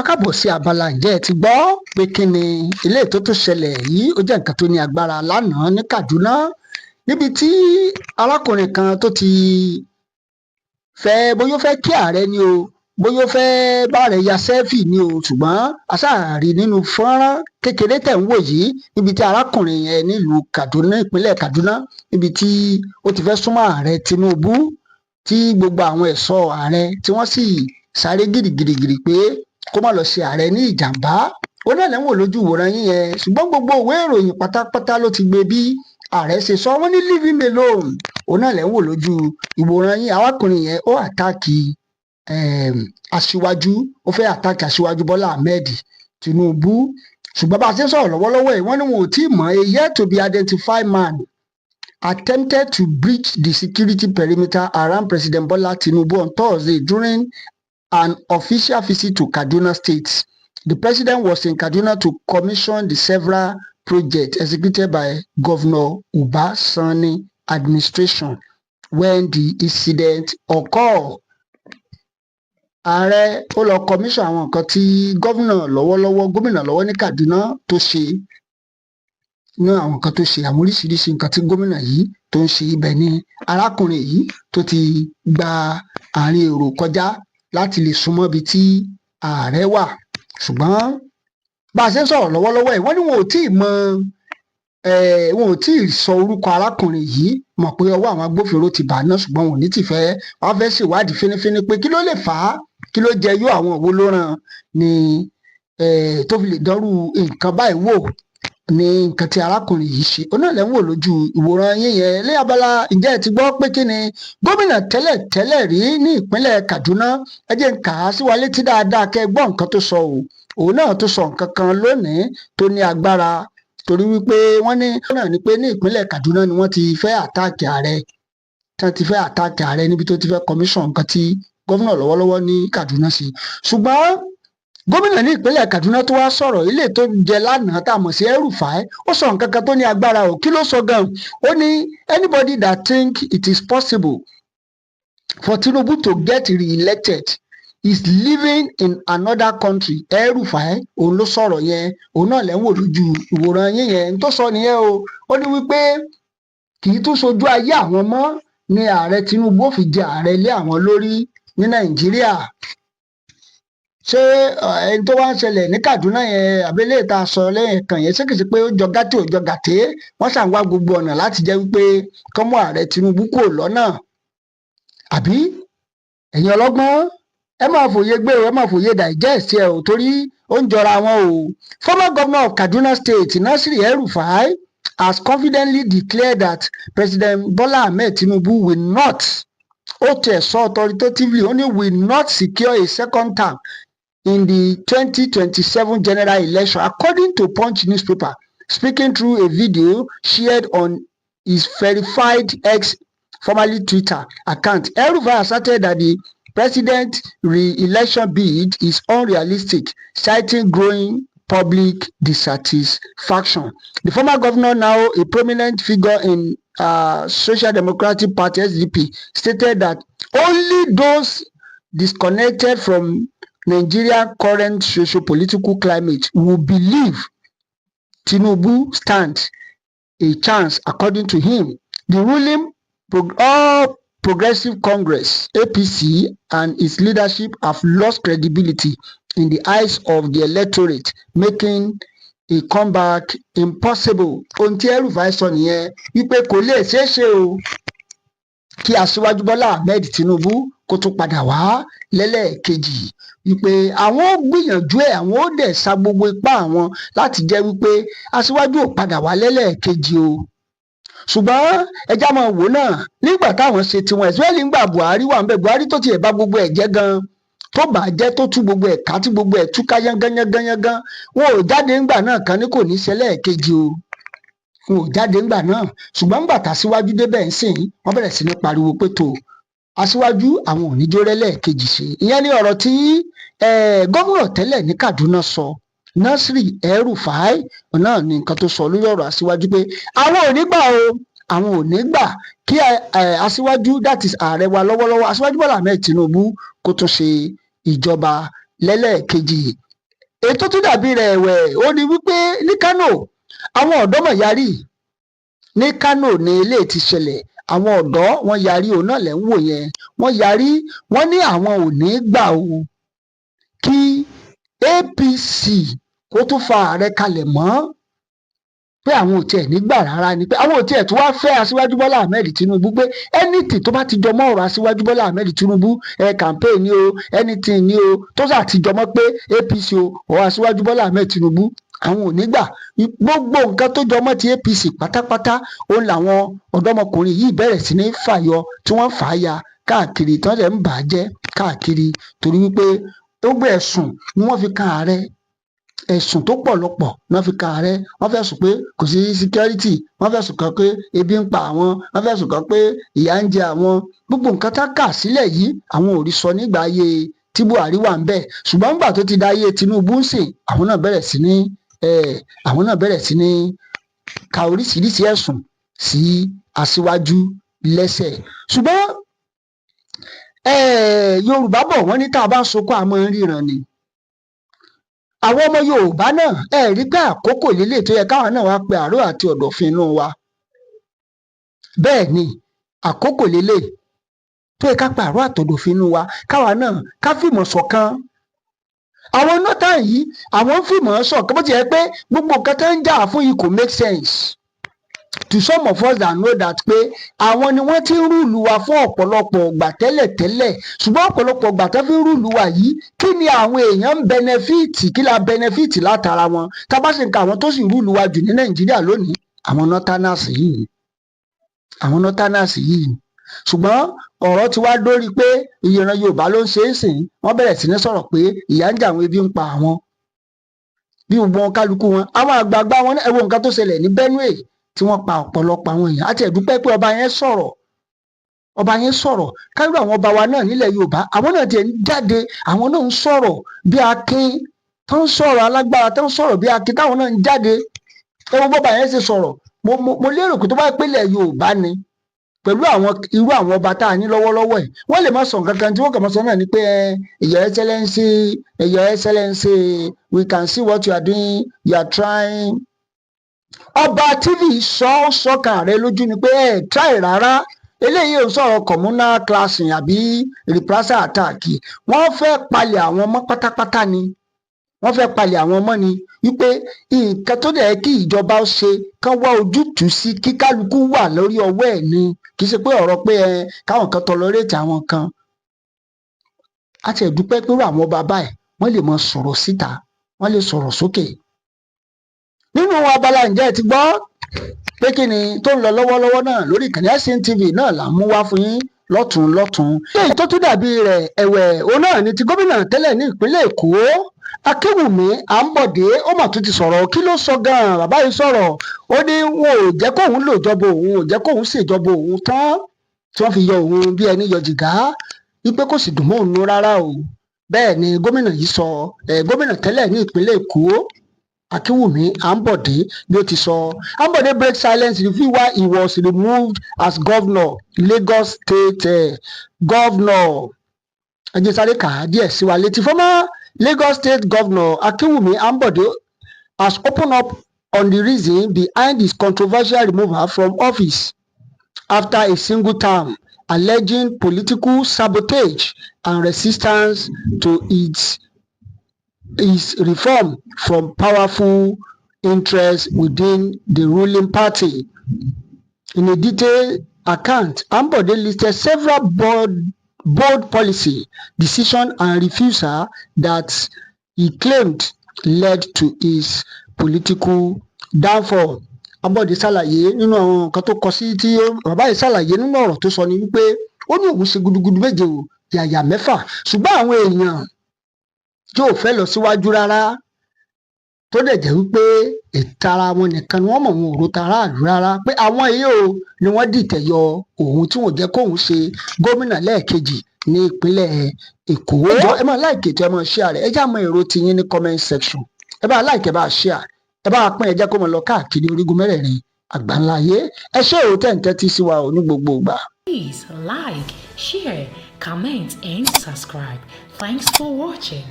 Wa káàbọ̀ sí abala "Ǹjẹ́ ẹ ti gbọ́ pé kí ni?" Ilé tó tún ṣẹlẹ̀ yìí, ó jẹ́ nǹkan tó ní agbára lánàá ní Kaduna, níbi tí arákùnrin kan tó ti fẹ́, bóyá ó fẹ́ kí ààrẹ ni o, bóyá ó fẹ́ bá ààrẹ ya selfie ni o, ṣùgbọ́n a ṣáà rí nínú fọ́nrán kékeré tẹ̀ ń wò yìí, níbi tí arákùnrin yẹn nílùú Kaduna, ìpínlẹ̀ Kaduna, níbi tí ó ti fẹ́ súnmọ́ ààrẹ Tinubu, tí gbogbo àwọn ẹ̀ṣọ́ ààrẹ tí wọ́n sì sáré gìrìgìrìgìrì pé kó má lọ ṣe ààrẹ ní ìjàmbá. Ó náà lẹ́ ń wò lójú ìwòran yín yẹn. Ṣùgbọ́n gbogbo ìwé ìròyìn pátápátá ló ti gbé bí ààrẹ ṣe sọ wọ́n ní "Leave him alone." Òun náà lẹ́ ń wò lójú ìwòran yín. Arákùnrin yẹn, ó attack aṣíwájú, ó fẹ́ attack aṣíwájú Bọ́lá Ahmed Tinubu. Ṣùgbọ́n bá a ṣe ń sọ̀rọ̀ lọ́wọ́lọ́wọ́ yìí, wọ́n ní wọn ò tí ì mọ̀. A yet to be identified man attempted to breach the security perimeter around President Bola Tinubu on Thursday during an official visit to Kaduna State. The president was in Kaduna to commission the several projects executed by Governor Uba Sani administration when the incident occurred. Ààrẹ ó lọ commission àwọn nǹkan tí gómìnà lọ́wọ́lọ́wọ́, gómìnà lọ́wọ́ ní Kaduna tó ṣe ní àwọn nǹkan tó ṣe, àwọn oríṣiríṣi nǹkan tí gómìnà yìí tó ń ṣe. Ibẹ̀ ni arákùnrin yìí tó ti gba àárín èrò kọjá láti lè súnmọ́ ibi tí ààrẹ wà. Ṣùgbọ́n bá a ṣe ń sọ̀rọ̀ lọ́wọ́lọ́wọ́ yìí, wọ́n ní wọn ò tí ì mọ, wọn ò tí ì sọ orúkọ arákùnrin yìí. Mọ̀ pé ọwọ́ àwọn agbófinró ti bà á náà, ṣùgbọ́n wọn ò ní tì fẹ́, wọ́n fẹ́ ṣèwádìí fínífíní pé kí ló lè fà á, kí ló jẹ yó, àwọn òwò ló ràn ní tó fi lè dánrú nǹkan báyìí wò ní nǹkan tí arákùnrin yìí ṣe. Ó náà lẹ́ ń wò lójú ìwòran yín yẹn. Ní abala "Ǹjẹ́ ẹ ti gbọ́ pé kí ni?", gómìnà tẹ́lẹ̀ tẹ́lẹ̀ rí ní ìpínlẹ̀ Kaduna, ẹ jẹ́ n kà á sí wa létí dáadáa kẹ́ ẹ gbọ́ nǹkan tó sọ o. Òun náà tó sọ nǹkan kan lónìí tó ní agbára, torí wípé wọ́n ní náà ni pé ní ìpínlẹ̀ Kaduna ni wọ́n ti fẹ́ attack ààrẹ, tí wọ́n ti fẹ́ attack ààrẹ níbi tó ti fẹ́ commission nǹkan tí gómìnà lọ́wọ́lọ́wọ́ ní Kaduna ṣe. Ṣùgbọ́n gómìnà ní ìpínlẹ̀ Kaduna tó wá sọ̀rọ̀ ilé tó jẹ lánàá, tá a mọ̀ sí El-Rufai, ó sọ nǹkan kan tó ní agbára o. Kí ló sọ gan? Ó ní anybody that think it is possible for Tinubu to get re-elected is living in another country. El-Rufai, òun ló sọ̀rọ̀ yẹn. Òun náà lẹ́ ń wò lójú ìwòran yín yẹn. Tó sọ nìyẹn o. Ó ní wípé kì í tún sojú ayé àwọn mọ́ ni ààrẹ Tinubu ó fi jẹ ààrẹ lé àwọn lórí ní Nàìjíríà. Ṣé ẹni tó wá ń ṣẹlẹ̀ ní Kaduna yẹn, àbẹ́lẹ̀ tá a sọ lẹ́yìn kan yẹn, ṣé kìí ṣe pé ó jọ gàtè, ó jọ gàtè? Wọ́n ṣàn wá gbogbo ọ̀nà láti jẹ́ wípé kán mú ààrẹ Tinubu kúrò lọ́nà, àbí? Ẹ̀yin ọlọ́gbọ́n, ẹ máa fòye gbé o, ẹ máa fòye digest ẹ o, torí ó ń jọra wọn o. Former governor of Kaduna State, Nasir El-Rufai, has confidently declared that President Bola Ahmed Tinubu will not, ó tiẹ̀ sọ authoritatively, ó ní will not secure a second term in the 2027 general election, according to Punch newspaper. Speaking through a video shared on his verified X, formerly Twitter, account, El-Rufai asserted that the president re-election bid is unrealistic, citing growing public dissatisfaction. The former governor, now a prominent figure in Social Democratic Party, SDP, stated that only those disconnected from Nigeria current socio-political climate will believe Tinubu stands a chance. According to him, the ruling All Progressive Congress, APC, and its leadership have lost credibility in the eyes of the electorate, making a comeback impossible. Ohun tí El-Rufai sọ nìyẹn, wípé kò lè ṣeé ṣe o kí aṣíwájú Bọ́lá Ahmed Tinubu kó tún padà wá lẹ́lẹ́ẹ̀kejì, wípé àwọn ó gbìyànjú ẹ̀, àwọn ó dẹ̀ sa gbogbo ipá àwọn láti jẹ́ wípé aṣíwájú ò padà wá lẹ́lẹ́ẹ̀kejì o. Ṣùgbọ́n ẹjá máa wò náà, nígbà táwọn ṣe tiwọn, ẹ̀sìwẹ́lì ńgbà Buhari wà ńbẹ̀, Buhari tó tiẹ̀ bá gbogbo ẹ̀ jẹ́ gan, tó bà á jẹ́, tó tú gbogbo ẹ̀ ká, tí gbogbo ẹ̀ túká yángányángányángán, wọn ò jáde ńgbà náà kan ní kò ní ṣẹlẹ̀ kejì o. Wọn ò jáde ńgbà náà. Ṣùgbọ́n ńgbà tàṣíwájú débẹ̀ ń sìn, wọ́n bẹ̀rẹ̀ sí ní pariwo pé tó aṣíwájú àwọn ò ní jó rẹ́lẹ̀ kejì ṣe. Ìyẹn ní ọ̀rọ̀ tí gómìnà tẹ́lẹ̀ ní Kaduna sọ, Nasir El-Rufai, náà ní nǹkan tó sọ lórí ọ̀rọ̀ aṣíwájú, pé àwọn ò ní gbà o, àwọn ò ní gbà kí aṣíwájú, that is ààrẹ wa lọ́wọ́lọ́wọ́, aṣíwájú Bọ́lá Ahmed Tinubu, kó tún ṣe ìjọba lẹ́lẹ́ẹ̀kejì. Èyí tó tún dàbí rẹ̀ ẹ̀wẹ̀, ó ní wípé ní Kánò, àwọn ọ̀dọ́ mọ̀ yarí. Ní Kánò ní ilé ti ṣẹlẹ̀. Àwọn ọ̀dọ́ wọn yarí, òun náà lẹ́ ń wò yẹn. Wọ́n yarí, wọ́n ní àwọn ò ní gbà o kí APC kó tún fa ààrẹ kalẹ̀ mọ́, pé àwọn ò tiẹ̀ nígbà rárá ni, pé àwọn ò tiẹ̀ tún wá fẹ́ Aṣíwájú Bọ́lá Ahmed Tinubu, pé anything tó bá ti jọmọ́ ọ̀rọ̀ Aṣíwájú Bọ́lá Ahmed Tinubu, ẹ campaign ni o, anything ni o, tó sà ti jọmọ́ pé APC o ọ̀ Aṣíwájú Bọ́lá Ahmed Tinubu, àwọn ò ní gbà. Gbogbo nǹkan tó jọmọ́ ti APC pátápátá, òun làwọn ọ̀dọ́mọkùnrin yìí bẹ̀rẹ̀ sí ní fàyọ, tí wọ́n fà á ya káàkiri, tí wọ́n dẹ̀ ń bà á jẹ́ káàkiri, torí wípé gbogbo ẹ̀sùn ni wọ́n fi kan ààrẹ. Ẹ̀sùn tó pọ̀lọpọ̀ ni wọ́n fi kan ààrẹ. Wọ́n fẹ̀sùn pé kò sí security, wọ́n fẹ̀sùn kàn pé ebi ń pa àwọn, wọ́n fẹ̀sùn kàn pé ìyà ń jẹ àwọn. Gbogbo nǹkan tá kà sílẹ̀ yìí, àwọn ò rí sọ nígbà ayé tí Buhari wà ń bẹ̀, ṣùgbọ́n nígbà tó ti da ayé Tinubu ń sìn, àwọn náà bẹ̀rẹ̀ sí ní ka oríṣiríṣi ẹ̀sùn sí aṣíwájú lẹ́sẹ̀. Ṣùgbọ́n Yorùbá bọ̀, wọ́n ní tá a bá sunkún, àmọ́ ń ríran ni. Àwọn ọmọ Yorùbá náà, ẹ rí pé àkókò lélẹ̀ tó yẹ káwọn náà wá pe àárò àti ọ̀dọ̀fin inú wa. Bẹ́ẹ̀ ni, àkókò lélẹ̀ tó yẹ ká pe àárò àtọ̀dọ̀fin inú wa, káwa náà ká fìmọ̀ ṣọ̀kan. Àwọn northern yìí, àwọn ń fìmọ̀ ṣọ̀kan, bó ti yẹ pé gbogbo nǹkan tó ń jà fún yìí kò make sense to some of us that know that pé àwọn ni wọ́n ti ń rule wa fún ọ̀pọ̀lọpọ̀ ìgbà tẹ́lẹ̀tẹ́lẹ̀. Ṣùgbọ́n ọ̀pọ̀lọpọ̀ ìgbà tó fi ń rule wa yìí, kí ni àwọn èèyàn ń benefit? Kí la benefit látara wọn? Tá a bá sì ń ka àwọn tó sì rule wa jù ní Nàìjíríà lónìí, àwọn northerners yìí, àwọn northerners yìí. Ṣùgbọ́n ọ̀rọ̀ ti wá dórí pé ìran Yorùbá ló ń ṣe é sìn. Wọ́n bẹ̀rẹ̀ sí ní sọ̀rọ̀ pé ìyà ń jẹ àwọn, ebi ń pa àwọn, bí gbogbo wọn, kálukú wọn, àwọn àgbààgbà wọn. Ẹ wo nǹkan tó ṣẹlẹ̀ ní Benue tí wọ́n pa ọ̀pọ̀lọpọ̀ àwọn èèyàn. Àti ẹ̀dúpẹ́ pé ọba yẹn sọ̀rọ̀, ọba yẹn sọ̀rọ̀. Káyọ̀ àwọn ọba wa náà nílẹ̀ Yorùbá, àwọn náà tiẹ̀ ń jáde, àwọn náà ń sọ̀rọ̀ bí akin, tó ń sọ̀rọ̀ alágbára, tó ń sọ̀rọ̀ bí akin, táwọn náà ń jáde. Ẹ wo bọ́ba yẹn ṣe sọ̀rọ̀. Mo lérò pé tó bá pélé Yorùbá ni, pẹ̀lú àwọn irú àwọn ọba tá a ní lọ́wọ́lọ́wọ́ ẹ̀, wọ́n lè má sọ nǹkan kan. Tí wọ́n kàn máa sọ náà ni pé, "Your Excellency, Your Excellency, we can see what you are doing, you are trying." Ọba TV sọ, ó sọkàn rẹ lójú ni pé ẹ try rárá. Eléyìí ò ń sọ̀rọ̀ communal clashing àbí reprisal attack. Wọ́n fẹ́ palẹ̀ àwọn mọ́ pátápátá ni, wọ́n fẹ́ palẹ̀ àwọn mọ́ ni, wípé nǹkan tó dẹ̀ kí ìjọba ó ṣe, kán wá ojútùú sí, kí kálukú wà lórí ọwọ́ ẹ̀ ni. Kì í ṣe pé ọ̀rọ̀ pé ẹ káwọn kan tolerate àwọn kan. A ti ẹ̀ dúpẹ́ pé àwọn ọba báyìí, wọ́n lè mọ sọ̀rọ̀ síta, wọ́n lè sọ̀rọ̀ sókè. Nínú abala "Ǹjẹ́ ẹ ti gbọ́ pé kí ni tó ń lọ lọ́wọ́lọ́wọ́" náà lórí ìkànnì SN TV náà là ń mú wá fún yín lọ́tún lọ́tún. Èyí tó tún dàbí rẹ̀ ẹ̀wẹ̀, òun náà ni ti gómìnà tẹ́lẹ̀ ní ìpínlẹ̀ Èkó, Akínwùmí Àǹbọ̀dé. Ó mà tún ti sọ̀rọ̀. Kí ló sọ gan-an? Bàbá yìí sọ̀rọ̀, ó ní wọn ò jẹ́ kóun lò jọba òun, ò jẹ́ kóun ṣèjọba òun tán, tí wọ́n fi yọ òun bí ẹni yọ jìgá, wípé kò sì dùn mọ́ òun nú rárá o. Bẹ́ẹ̀ ni gómìnà yìí sọ, gómìnà tẹ́lẹ̀ ní ìpínlẹ̀ Èkó, Akínwùmí Àǹbọ̀dé, bí ó ti sọ. Ambode break silence, reveal why he was removed as governor, Lagos State governor. Ẹ jẹ́ sáré kà á díẹ̀ sí wa létí. Former Lagos State Governor Akinwumi Ambode has opened up on the reason behind his controversial removal from office after a single term, alleging political sabotage and resistance to his reform from powerful interests within the ruling party. In a detailed account, Ambode listed several bold policy decisions and refusal that he claimed led to his political downfall. Ambode ṣàlàyé nínú àwọn nǹkan tó kọ sí tí bàbá yìí ṣàlàyé nínú ọ̀rọ̀ tó sọ ni wípé ó ní òun ṣe gudugudu méje o, yàyà mẹ́fà, ṣùgbọ́n àwọn èèyàn tí ò fẹ́ lọ síwájú rárá, tó dẹ̀ jẹ́ wípé ìtara wọn nìkan ni wọ́n mọ̀, wọn ò ro taráàlú rárá, pé àwọn yìí o ni wọ́n dìtẹ̀ yọ òun, tí wọ́n jẹ́ kóun ṣe gómìnà lẹ́ẹ̀kejì ní ìpínlẹ̀ Èkó. Ẹ jọ̀ọ́, ẹ máa like ètò, ẹ máa share rẹ̀. Ẹ já mọ èrò tiyín ní comment section. Ẹ bá like, ẹ bá share, ẹ bá pín, ẹ jẹ́ kó máa lọ káàkiri orígun mẹ́rẹ̀ẹ̀rin àgbáńlá ayé. Ẹ ṣé o tẹ̀ ń tẹ́tí sí wa ò ní gbogbo ìgbà. Please like, share, comment, and subscribe. Thanks for watching.